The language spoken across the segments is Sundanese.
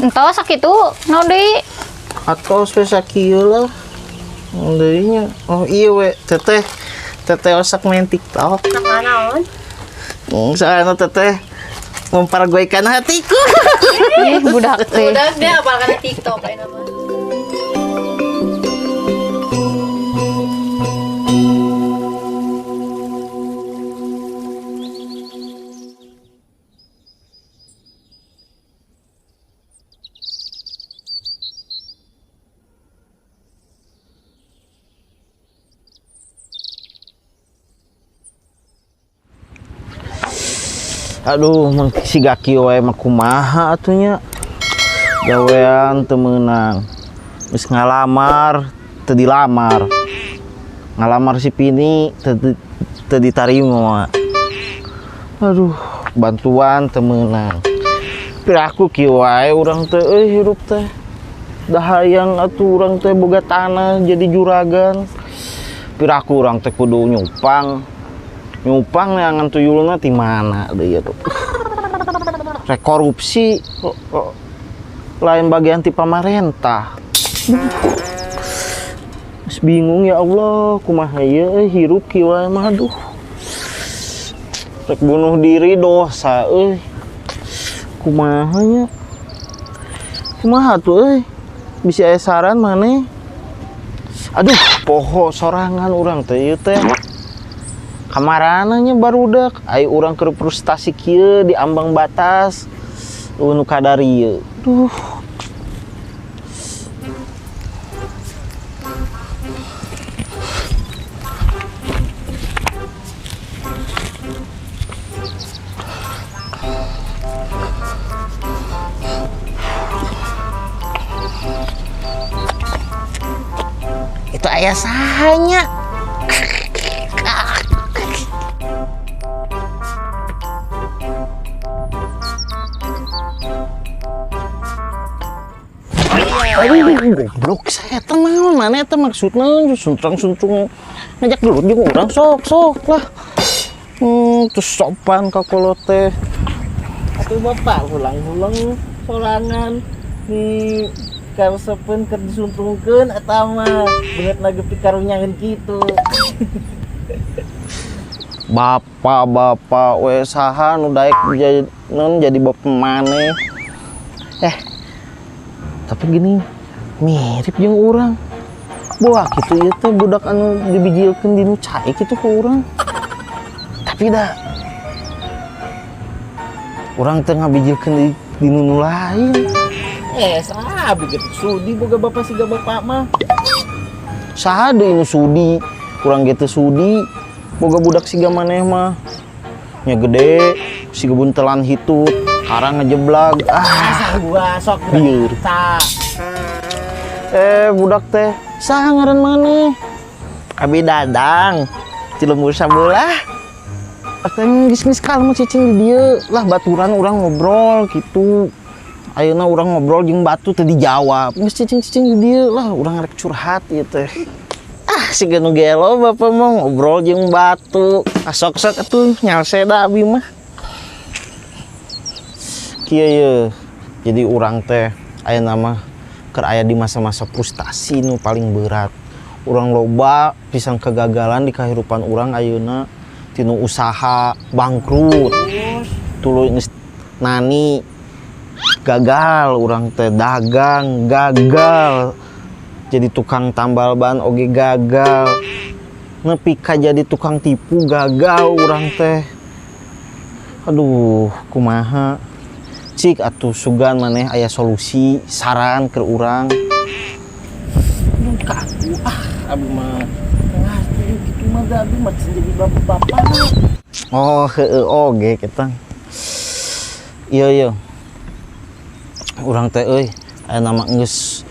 Entos sakitu naon deui? Atos we sakieu lah. Deui nya. Oh iya we, teteh. Teteh osak main TikTok. Naon? Soalnya teteh mempergoikan hatiku. Ih, budak teh. Udah dia apal kana TikTok ayeuna mah. Aduh, mun siga kieu wae mah kumaha atuh nya. Gawean teu meunang. Geus ngalamar, teu dilamar. Ngalamar si Pini teu ditarima. Aduh, bantuan teu meunang. Piraku kieu wae urang teh euy hirup teh. Da hayang atuh urang teh boga tanah jadi juragan. Piraku urang teh kudu nyupang. Nyupang neangan tuyulna ti mana deui atuh. Rek korupsi kok lain bagian ti pamarentah. Geus bingung ya Allah, kumaha ieu euy hirup kieu wae mah aduh. Rek bunuh diri dosa euy. Kumaha nya? Kumaha tuh euy? Bisi aya saran maneh? Aduh, poho sorangan urang teh ieu teh. Kamarana nya barudak, ai urang keur frustasi kieu di ambang batas nu kadari ieu. Duh. Itu aya sahanya. Aduh, goblok saya tenang mana eta maksudna suntrang-suntrung ngajak dulu jeung urang sok-sok lah. Terus sopan ka kolot teh. Atuh bapak hulang-hulang sorangan di karesepeun keur disuntrungkeun eta mah beungeut lagi pikarunyangeun kitu. Bapak-bapak we saha nu daek jadi non jadi bapak maneh. Tapi gini mirip jeung urang. Wah, kitu ieu teh budak anu dibijilkeun di nu cai kitu ku urang. Tapi da urang teh ngabijilkeun di nu lain. Saha begitu sudi boga bapak siga bapak mah. Saha deui nu sudi? Urang ge teu sudi boga budak siga maneh mah. Nya gede siga buntelan hitut, karang ngejeblag. Ah, gua sok bieur. Budak teh saha ngaran maneh? Abi Dadang, ti lembur sabelah. Atuh geus-geus kalem cicing di dieu lah baturan urang ngobrol gitu. Ayeuna urang ngobrol jeung batu teu dijawab. Geus cicing-cicing di dieu lah urang rek curhat ieu teh. Ah, siga nu gelo bapak mah ngobrol jeung batu. Ah, sok-sok atuh nyalse da abi mah. Kieu ye. Jadi urang teh ayeuna mah keur aya di masa-masa frustasi nu paling berat. Urang loba pisan kegagalan di kahirupan urang ayeuna tinu usaha bangkrut. Tuluy geus nani gagal urang teh dagang gagal. Jadi tukang tambal ban oge gagal. Nepi ka jadi tukang tipu gagal urang teh. Aduh, kumaha? Cik atuh sugan maneh aya solusi saran ke urang. Aduh, kaku ah abi mah. Tengah setuju kitu mah da abi mah jadi bapak-bapak. Oh, heueuh oge kita. Iya iya. Urang teh euy aya nama geus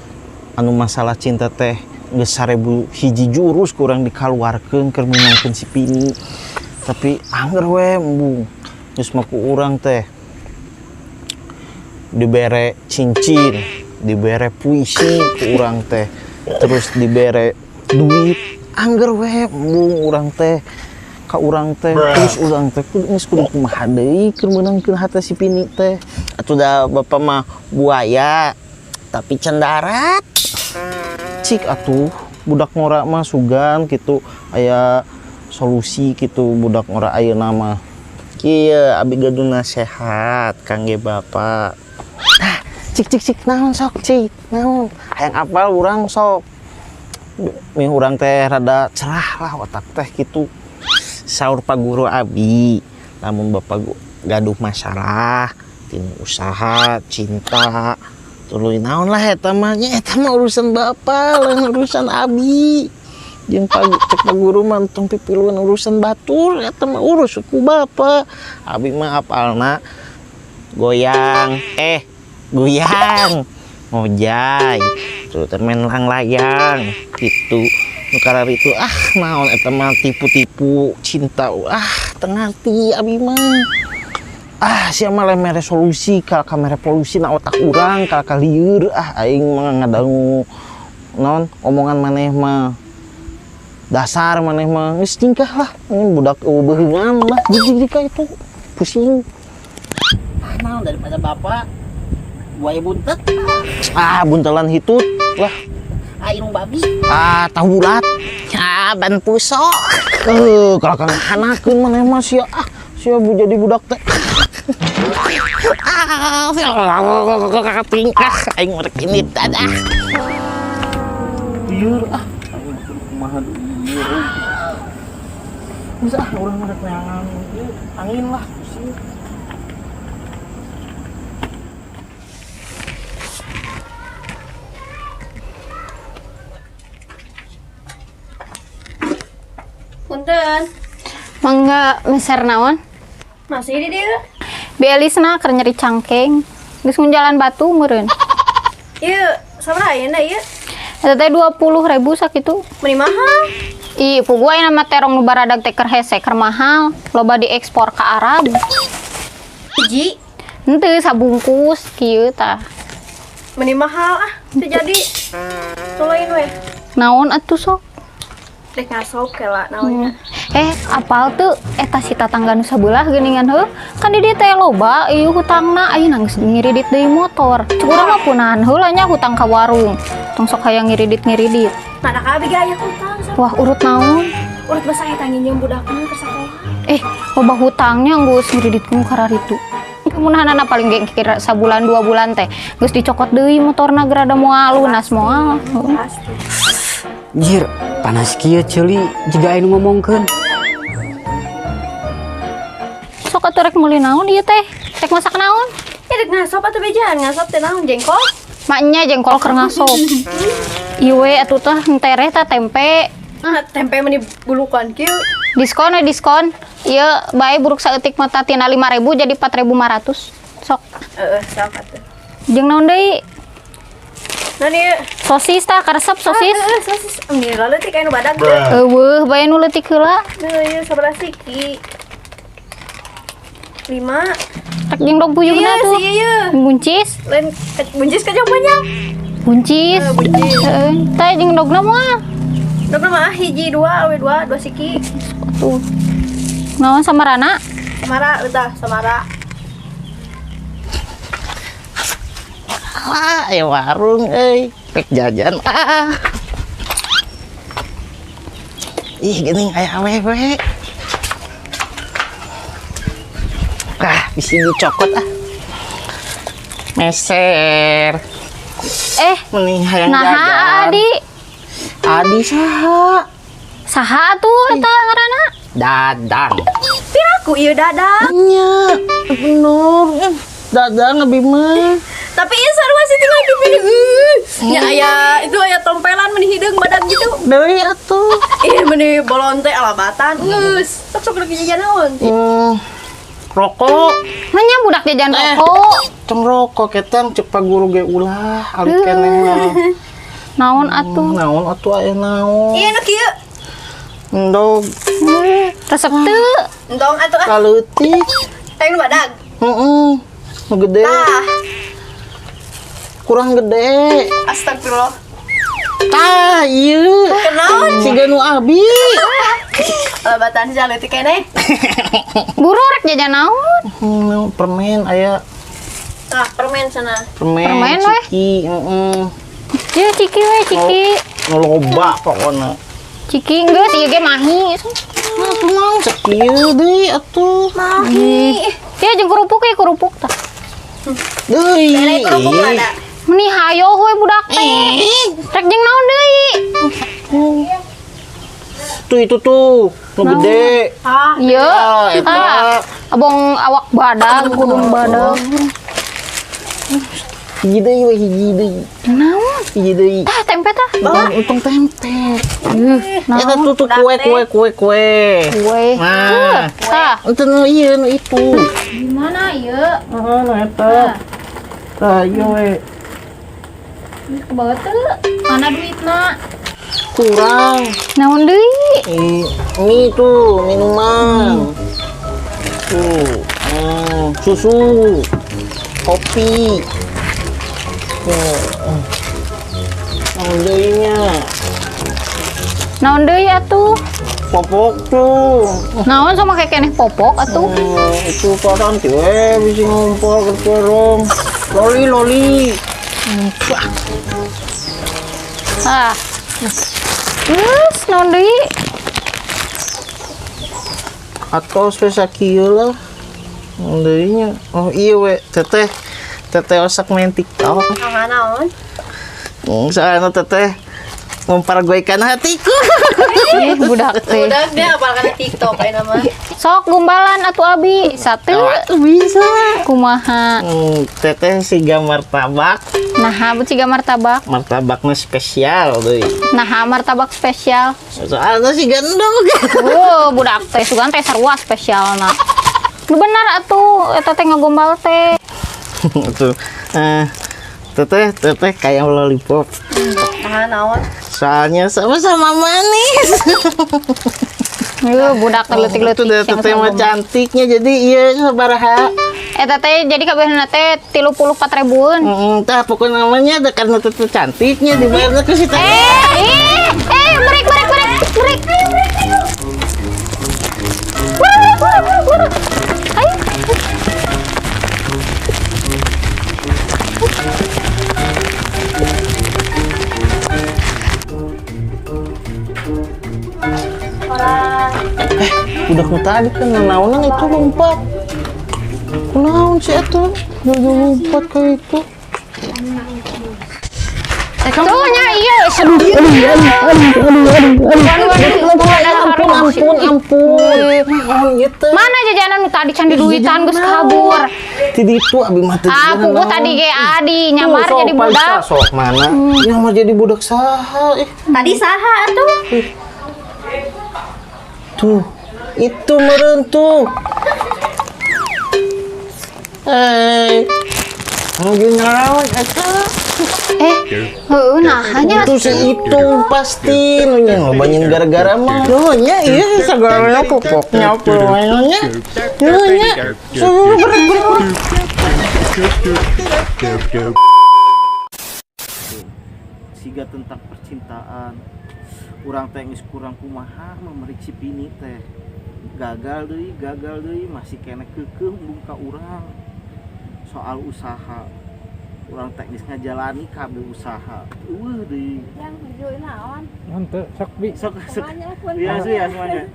anu masalah cinta teh geus 1000 hiji jurus kurang dikaluarkeun keur meunangkeun si Pini. Tapi angger we embung. Geus mah ku urang teh dibere cincin, dibere puisi ku urang teh, terus dibere duit, angger we embung urang teh. ka urang teh. Terus urang teh kudu geus kudu kumaha deui keur meunangkeun hate si Pini teh. Atuh da bapak mah buaya tapi cendarat. Cik atuh budak ngora mah sugan gitu aya solusi gitu budak ngora ayeuna mah. Kieu abi gaduh nasehat kangge bapak. Nah, cik cik cik naon sok cik naon hayang apal urang sok. Mih urang teh rada cerah lah otak teh gitu. Saur pak guru abi lamun bapak gaduh masalah tinu usaha cinta tuluy naon lah eta mah nya eta mah urusan bapak lain urusan abi. Jeung cek pak guru mah tong pipiluan urusan batur eta mah urus ku bapak. Abi mah apalna goyang goyang ngojay tuh main lang-layang gitu nu kararitu ah naon eta mah tipu-tipu cinta ah teu ngarti abi mah. Ah sia mah lain mere solusi ka mere polusi na otak urang ka lieur ah aing mah ngadangu naon omongan maneh mah dasar maneh mah geus tingkah lah ini budak eueuh lah jig itu pusing. Ah naon daripada bapak buaya buntet. Ah buntelan hitut lah. Ah irung babi. Ah tahu bulat. Ah ban puso. Kalau kang hanakeun maneh mah sia ah sia jadi budak teh. Ah tingkah aing rek ini dadah. Lieur ah aing kumaha deui. Geus ah urang mah rek neangan angin lah pusing. Punten. Mangga meser naon? Masih di dieu. Bielisna keur nyeri cangkeng. Geus ngunjalan batu meureun. Ieu sabaraha ayeuna ieu? Eta teh 20.000 sakitu. Meuni mahal. Ih, puguh ayeuna mah terong nu baradag teh keur hese keur mahal, loba diekspor ka Arab. Hiji. Henteu sabungkus kieu tah. Meuni mahal ah, teu jadi. Tuluin we. Naon atuh sok? Rek ngasop kela naonnya. Apal tuh eta si tatangga nu sabelah geuningan heuh. Kan di dieu teh loba ieu hutangna ayeuna geus ngiridit deui motor. Cuk urang mah punahan heula nya hutang ka warung. Tong sok hayang ngiridit-ngiridit. Mana ka abi ge aya hutang sok. Wah, urut naon? Urut masa eta nginjem budakna keur sakola. Loba hutangnya geus ngiridit ku kararitu. Kemunahanana paling ge kira sabulan 2 bulan teh geus dicokot deui motorna gerada moal lunas moal. Pasti. Jir, panas kieu ceuli jiga aya nu ngomongkeun. Sok atuh rek meuli naon ieu teh? Rek masak naon? Ya rek ngasop atuh bejaan, ngasop teh naon jengkol? Maknya jengkol keur ngasop. Ieu we atuh teh entereh tah tempe. Ah, tempe meni bulukan kieu. Diskon we diskon. Ieu bae buruk saeutik mah tina 5.000 jadi 4.500. Sok. Heeh, sok atuh. Jeung naon deui? Naon ieu? Sosis tah karesep sosis. Heeh, sosis. Meni leutik aya nu badag teh. Eueuh, bae nu leutik heula. Heuh, ieu sabaraha siki? 5. Rek jeung dog puyuhna tuh. Iya, iya. Buncis. Lain buncis ka banyak. Buncis. Buncis. Heeh, tah jeung dogna mah. Dogna mah hiji dua, we dua, dua siki. Tuh. Naon samarana? Samara, udah samara. Ah, aya warung euy, rek jajan ah. Ih, geuning aya awewe. Ah, bisi dicokot ah. Meser. Mending hayang Naha, jajan. Adi. Adi saha? Saha tuh eta ngaranna? Dadang. Piraku ieu Dadang. Nya, bener. Dadang abi mah. Tapi ieu sarua sih tinggal dipilih. Nya aya itu aya tompelan meni hideung badag gitu. Deui atuh. Ih meni bolonte alabatan. Geus, sok sok rek jajan naon? Rokok. Manya budak jajan rokok. Tong rokok ketang cek pak guru ge ulah alit keneh mah. Naon atuh? Naon atuh aya naon? Ieu nu kieu. Endog. Resep teu. Entong atuh ah. Kaleutik. Hayang nu badag. Heeh. Nu gede. Tah. Kurang gede. Astagfirullah. Tah, ieu. Kenaon? Siga nu abi. Lebatan si leutik keneh. Buru rek jajan naon? Permen aya. Tah, permen sana. Permen, Permen weh. ciki, heeh. Ieu ciki we, ciki. Nu loba pokona. Ciki geus ieu ge mahi. Nah, tuh mau sakieu deui atuh. Mahi. Ya jeung kerupuk ya kerupuk tah. Deui. Kene kerupuk ada. Meni hayo we budak teh. Rek jeung naon deui? Tuh itu tuh, nu gede. Ah, Ieu. Ah, eta. Ah, abong awak badag, kudung badag. Hiji deui we, hiji deui. Jeung naon? Hiji deui. Tah tempe tah. Untung, untung tempe. Eta Naon? tuh tuh kue kue kue kue. Kue. Nah. Tah. Itu nu ieu nu itu. Gimana ieu? Heeh, nu eta. Tah, ieu we. Kebawa teu. Mana duitna? Kurang. Naon deui? Ini tuh minuman. Tuh, susu, kopi. Tuh. Naon deui nya? Naon deui atuh? Popok tuh. Naon sama kayak keneh popok atuh? Itu koran tuh bisa ngumpul ke warung. Loli loli. Ah. Terus naon deui? Atau spesial kieu lah. Naon deui nya? Oh iya we, teteh. Teteh osak main TikTok. Nah, naon? Soalnya teteh mempergoikan hatiku. Ih, budak teh. Budak dia apal kana TikTok aya nama. Sok gumbalan atuh abi. Satu Bisa. kumaha? Teteh siga martabak. Nah, bu siga martabak. Martabaknya spesial deui. Nah, martabak spesial. Soalnya siga endog. Wow, budak teh sugan teh sarua spesialna. Nu bener atuh eta teh ngagombal teh. Tuh. Teteh, teteh kayak lollipop. Nah, naon? Soalnya sama-sama manis. Yuh, budak teh leutik-leutik. Itu deh teteh mah cantiknya jadi iya sabaraha. Eta teh jadi kabehna teh 34 ribuan. Tah pokoknya namanya ada karena teteh cantiknya dibayarnya ke si teteh. Break break break break. Buru, buru, buru. Ayo. Udah ku tadi kan naonan itu lompat. Kunaon sih itu? Jojo lompat kayak itu. Tuh nya iya aduh. Ampun, ampun, ampun. Naon ieu teh? Mana jajanan nu tadi can diduitan geus kabur. Ti ditu abi mah teu Ah, puguh tadi ge adi nyamar jadi budak. Sok mana? Nyamar jadi budak saha? Tadi saha atuh? Tuh, itu meureun tuh. Mungkin ngelawan eta. Heueuh nah hanya Itu si itu pasti nu nya ngobanyin gara-gara mah. Nuhunnya ieu sagalana popoknya pulangnya. Nuhunnya. Siga tentang percintaan. Urang teh geus kurang kumaha memerik si Pini teh. Gagal deui masih kene keukeuh embung ka urang. Soal usaha. Urang teknis ngajalani kabeh usaha. Eueuh deui. Yang hijau naon? Naon teu sok bi. Sok sok. Iya sih ya semuanya.